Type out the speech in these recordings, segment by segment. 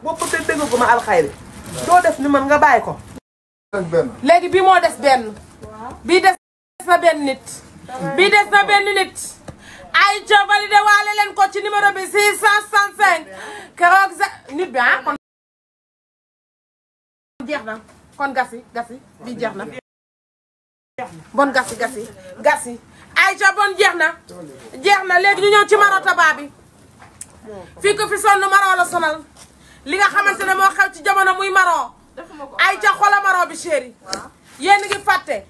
boo ko dégg ma alxayri doo def ni man nga bàyyi ko. léegi bii moo des benn. bii des na benn nit. bii des na benn nit. ay ca validé waale leen ko ci numéro bi 665 keroog nit bi kon jeex na kon gasi bii jeex na bon gasi ay ca bon jeex na léegi ñu ñëw ci maro taba bi fii ko fi sonn maro la sonal li nga xamante ne moo xew ci jamono muy maro ay ca xola maro bi chéri yéen ngi fàtte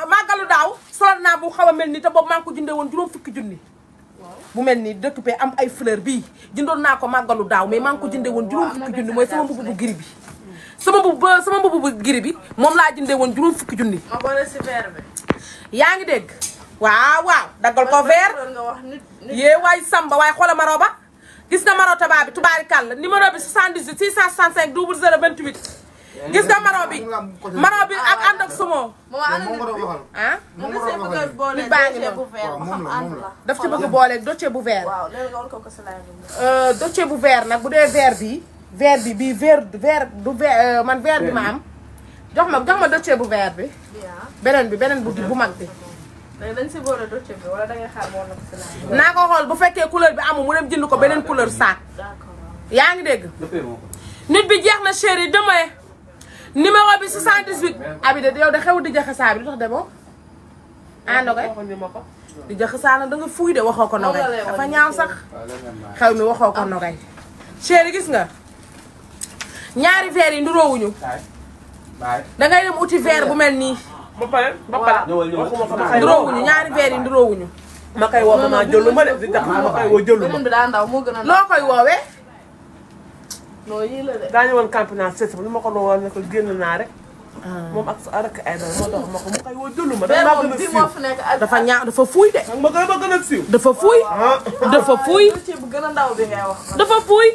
màggalu daaw solal naa bu xaw a mel nii te boobu maa ngi ko jëndee woon juróom fukki junni bu mel nii dëkk pe am ay fleur bii jëndoon naa ko màggalu daaw mais maa ngi ko jëndee woon juróom fukki junni mooy sama mbubu bu giri bi sama mbubu bu giri bi moom laa jëndee woon juróom fukki junni yaa ngi dégg waaw daggal ko vert yee waay samba waaye xoola maro ba gis nga maro taba bi tubaarikàlla numéro bi 78 665 0028 gis nga maro bi ak ànd ak sumo ah nit baa ngi noonu daf ci bëgg boole dossier bu vert dossier bu vert nag bu dee vert bi bii vert du vert man vert bi ma am jox ma dossier bu vert bi beneen bu mag bi dañ si boole dossier bi wala da ngay xaar moo nekk si naa ko xool bu fekkee couleur bi amul mu dem jënd ko beneen couleur saak yaa ngi dégg nit bi jeex na chéri demain numéro bi 78 abi de yow da xew di jaxe saa bi lu tax demoo nogay di jaxe saa na da nga fuuy de waxoo ko nogay dafa ñaaw sax xew mi waxoo ko nogay chéri gis nga ñaari verre yi nduroowuñu dangay dem uti verre bu mel nii ba pare nduroowuñu ñaari verre yi nduroowuñu ma koy woo ma jëlu ma de di tax ma koy woo jëlu ma bi daa ndaw moo gën a loo koy woowee non yii la de daañu woon campagne seet li ma ko doon woon ne ko génn naa rek moom ak sa rek ay doon moo tax ma ko mu koy woo jëlu ma dafa gën a siiw dafa ñaaw dafa fuuy de ma gën a siiw dafa fuuy bu gën a ndaw bi ngay wax dafa fuuy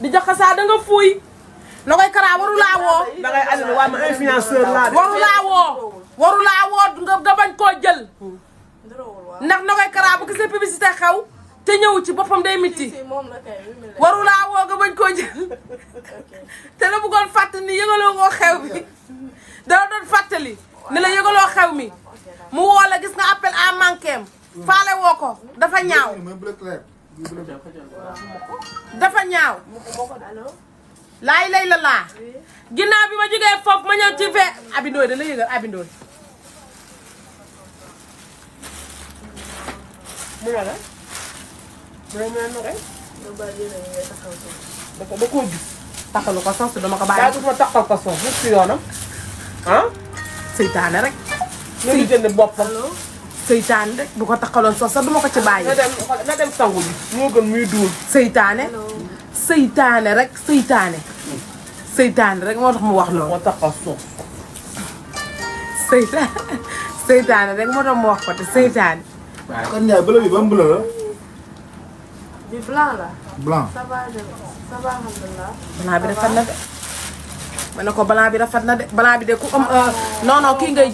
di jaxe saa da nga fuuy na koy karaa waru laa woo dangay àll waa ma influenceur laa de waru laa woo nga bañ koo jël ndax na koy karaa bu gisee publicité xew te ñëw ci boppam day miti waru laa woo nga bañ koo jël te la bëggoon fàttali ni yëgaloo ngoo xew bi dala doon fàttali ni la yëgaloo xew mi mu woo la gis nga appel à manquem faale woo ko dafa ñaaw laay lay la laa ginnaaw bi ma jógee foofu ma ñëw ci fee abindooy da la yëgal abindooy mu ne la da koo gis takkalu ko sos dama ko bàyyi daa gis ma takkal ko sos lu si yoonam seytaane rek nga ñu jënd boppam seytaane rek bu ko takkaloon sos sax duma ko ci bàyyi na dem sangu bi moo gën muy duul seytaane rek moo tax mu wax loolu moo takkal sos seytaane rek moo tax mu wax ko te seytaane kon Ndiaye bleu bi ban bleu la. bi blanc la. blanc. ça va alhamdulilah. blanc bi rafet na de. ma ne ko blanc bi rafet na de blanc bi de ku am non kii ngay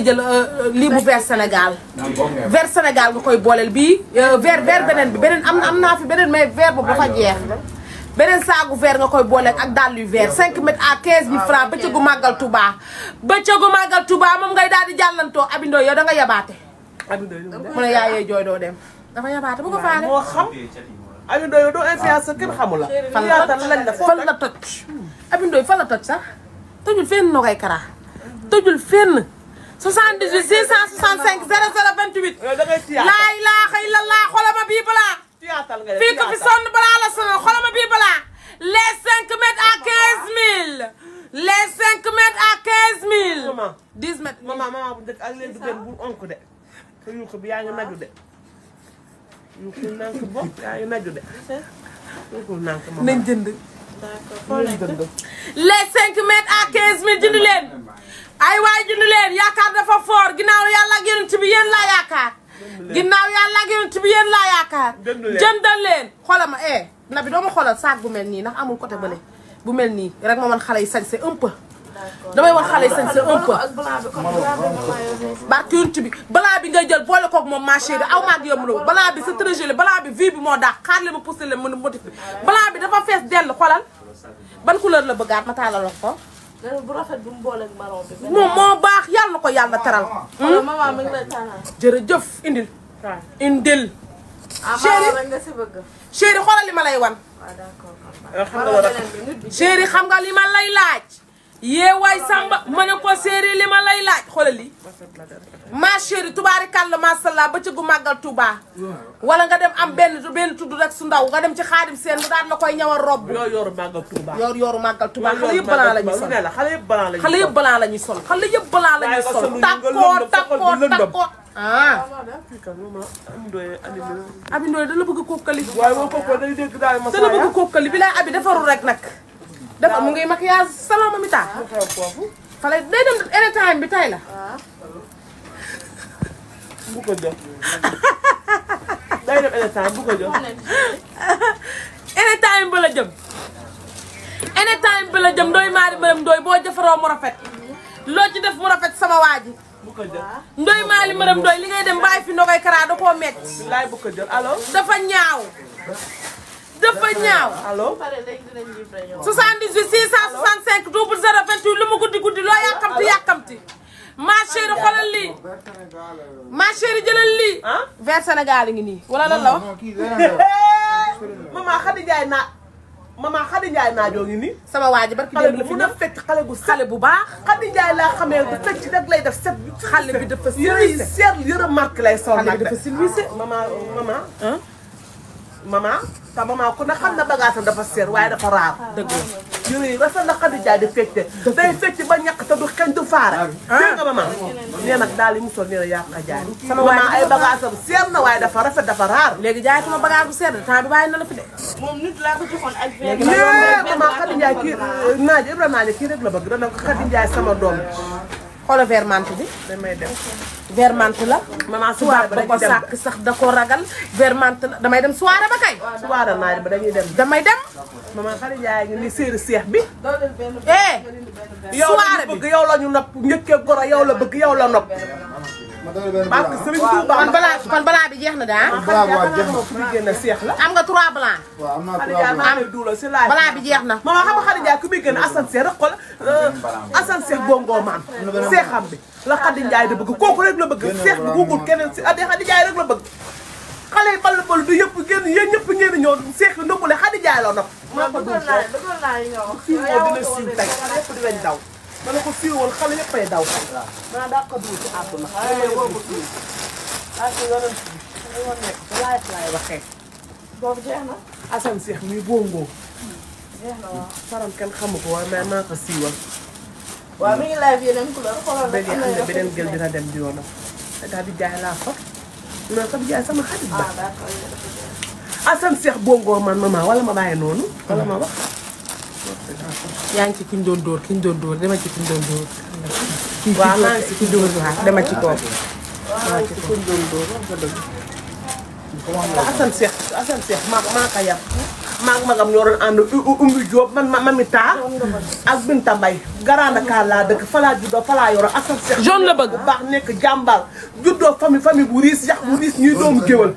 jël lii bu vert Sénégal. vert Sénégal nga koy booleel bii vert beneen bi beneen am naa fi beneen mais vert boobu dafa jeex. beneen saagu vert nga koy booleel ak dàll yu vert 5 mètres à 15000 francs bëccëgu màggal Touba moom ngay daal di jàllantoo abindoo yow da nga yabaate. mu ne yaayee jooy doo dem dafa yabaate bu ko faale. moo xam abindoo doo influence kenn xamul la. fan la toj abindoo fan la toj sax tojul fenn noo koy kara tojul fenn 78 665 0028. laa ilaaha illallah xoolal ma bii balaa. fii ko fi sonn balaa la sonal xoolal ma bii balaa. les 5 mètres à 15000. les 5 mètres à 15000. 10 mètres. maman bu njëkk ak léegi gën bu onk de. te yuuxu bi yaa ngi naju de. yuuxu nank bopp yaa ngi naju de. yuuxu nank maman nañ jënd. d'accord les 5 mètres à 15000 jënd leen. ay waay jënd leen yaakaar dafa fort ginnaaw yàlla ak yonent bi yéen laa yaakaar. ginnaaw yàlla ak yonent bi yéen laa yaakaar. jëndal leen xoolal ma na bi doo ma xoolal saak bu mel nii ndax amul côté bële bu mel nii rek ma mën xale yi sañ c'est un peu. damay wax xale yi sañ c'est un peu ak blanc bi comme blanc bi ma yor. barke yunt bi balaa bi ngay jël boole koog moom ma chérie aw maag yomb la balaa bi c'est très joli balaa bi vie bi moo daax xaar li ma poussé leen mën a modifié balaa bi dafa fees dell xolal ban couleur la bëggaat ma taalal wax ko bu rafet bu mu booleeg marron bi. moom moo baax yàlla na ko yàlla teral maman mi ngi lay tànnal. jërëjëf indil indil chéri rek nga si bëgg. chéri xoolal li ma lay wan waaw d'accord. xam nga loolu chéri xam nga li ma lay laaj yee waay samba ma ne ko chéri li ma lay laaj xoolal li ma chéri tubaarikàlla masalla ba ci gu màggal Touba wala nga dem am benn tudd rek su ndaw nga dem ci xaadim seen mu daan la koy ñawal robb yoo yoru màggal Touba yooru màggal Touba xale yëpp balaa la ñuy sol xale yëpp balaa la ñuy sol xale yëpp balaa la ñuy sol xale yëpp balaa la ñuy sol takkoo ah abi ndooy da la bëgg kookali waaye boo ko day dégg daal ma da la bëgg kookali bi lay abi defarul rek nag dafa mu ngi maquillage salon ma mi taa fale day dem anytime bi tay la bu ko jox day dem anytime bu ko jox anytime ba la jëm anytime ba la jëm ndooy maari maram ndooy boo jëfaroo mu rafet loo ci def mu rafet sama waa ji bu ko jox ndooy maali maram ndooy li ngay dem bàyyi fi ndogoy karaa da koo metti laay bu ko jox allo dafa ñaaw dafa ñaaw allo pare léegi dinañ livré ñoom. 78 665 00 28 lu mu guddi guddi loo yàkkamti ma chérie xoolal lii ma chérie jëlal lii ah vers Sénégal ngi nii wala lan la wax maman Khady Ndiaye naajoo ngi nii sama waa ji barki xale démb la bu fi mun a ñëw fecc xale bu xale bu baax Khady Ndiaye laa xamee du fecc rek lay def set xale bi dafa yëre seer yëre marque lay sol xale nag bi dafa silvissé maman te maman ku ne xam na bagaasam dafa seer waaye dafa raar dëgg la yëre yi rafet na Khady Ndiaye di fecce day fecc ba ñàkk te du xeñ du faara dégg nga maman nee nag daal yi mu sol nee na yaa ko jaay sama maman ay bagaasam seer na waaye dafa rafet dafa raar léegi jaay sama bagage bu sedd temps bi bàyyi na la fi de moom nit laa ko joxoon ak Léegi verre. nee maman Khady Ndiaye kii naajo Ibrahima Naajo kii rek la bëgg dana ko Khady Ndiaye sama doom xoolal vermante bi damay dem vermante la maman tubaab soirée ba ba ko dañuy dem sàkk sax da ko ragal vermante la damay dem soirée ba kay soirée naajo ba dañuy dem damay dem maman Khady Ndiaye ngi ni séeri seex bi dooleel benn yow la soirée ñu bi bëgg yow la ñu nopp njëkkee goro yow la bëgg yow la nopp parce que Serigne Touba kon balaa bi jeex na daa génn seex la am nga 3 blancs waaw am naa Khady Ndiaye maa ngi duula si laaj balaa bi jeex na maman xam nga Khady Ndiaye ku muy génn Assane Seex rek xool Assane Seex bongo maam seexam bi la Khady Ndiaye da bëgg kooku rek la bëgg seex bi bëggul keneen si Khady Ndiaye rek la bëgg xale yi ball du yëpp génn yéen ñëpp ngeen ñëw seex bi nëbbule Khady Ndiaye la nopp maa ko dul foofu bëggoon naa ñëw. fii moo dina siiw tey ñëpp dinañ daw ma ne ko siiwoon xale yëpp ay daw maa daa ko dul ci àdduna laay waxee boobu jeex na. Assane Seex mi bongo jeex na waaw. faram kenn xamu ko waaye maa ko siiwal waaw mi ngi live yeneen couleur xoolal rek léegi am na beneen gel dina dem di yoonam Khady Ndiaye laa fa ñu ne Khady Ndiaye sama xarit ba d'accord. Assane Seex bongo man maman wala ma bàyyi noonu wala ma wax yaa ngi ci kiñ doon dóor dama ci kiñ doon dóor waaw maa ngi si kiñ doon dóor dama ci kooku maa ngi si kuñ doon dóor wax nga dëgg Assane Seex maa ko yar maa ngi magam ñoo doon ànd Umbi Diop man Mami Taa ak Binta Mbaye Grand Dakar laa dëkk fa laa juddoo fa laa yoroo Assane Seex jaune la bëgg bu baax nekk jàmbaar juddoo famille bu riis yax bu riis ñuy doomu géwël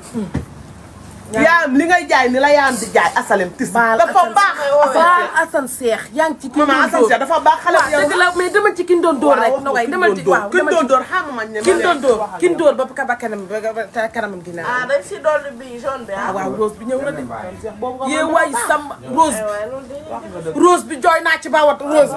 yaayam li ngay jaay ni la yaayam di jaay asalem tis dafa baax Assane Seex yaa ngi ci kiñ maman doon Assane Seex dóor dafa baax xale waaw dëgg la mais dama ci kiñ doon dóor rek nogay dama ci waaw kin doon dóor xamuma ne kiñ doon dóor kiñ dóor ba ka ba kanamam gi ah dañ si dolli bi jaune bi ah. waaw rose bi ñëw na de yee waay samba rose waaye loolu dañuy rose bi jooy naa ci bawat rose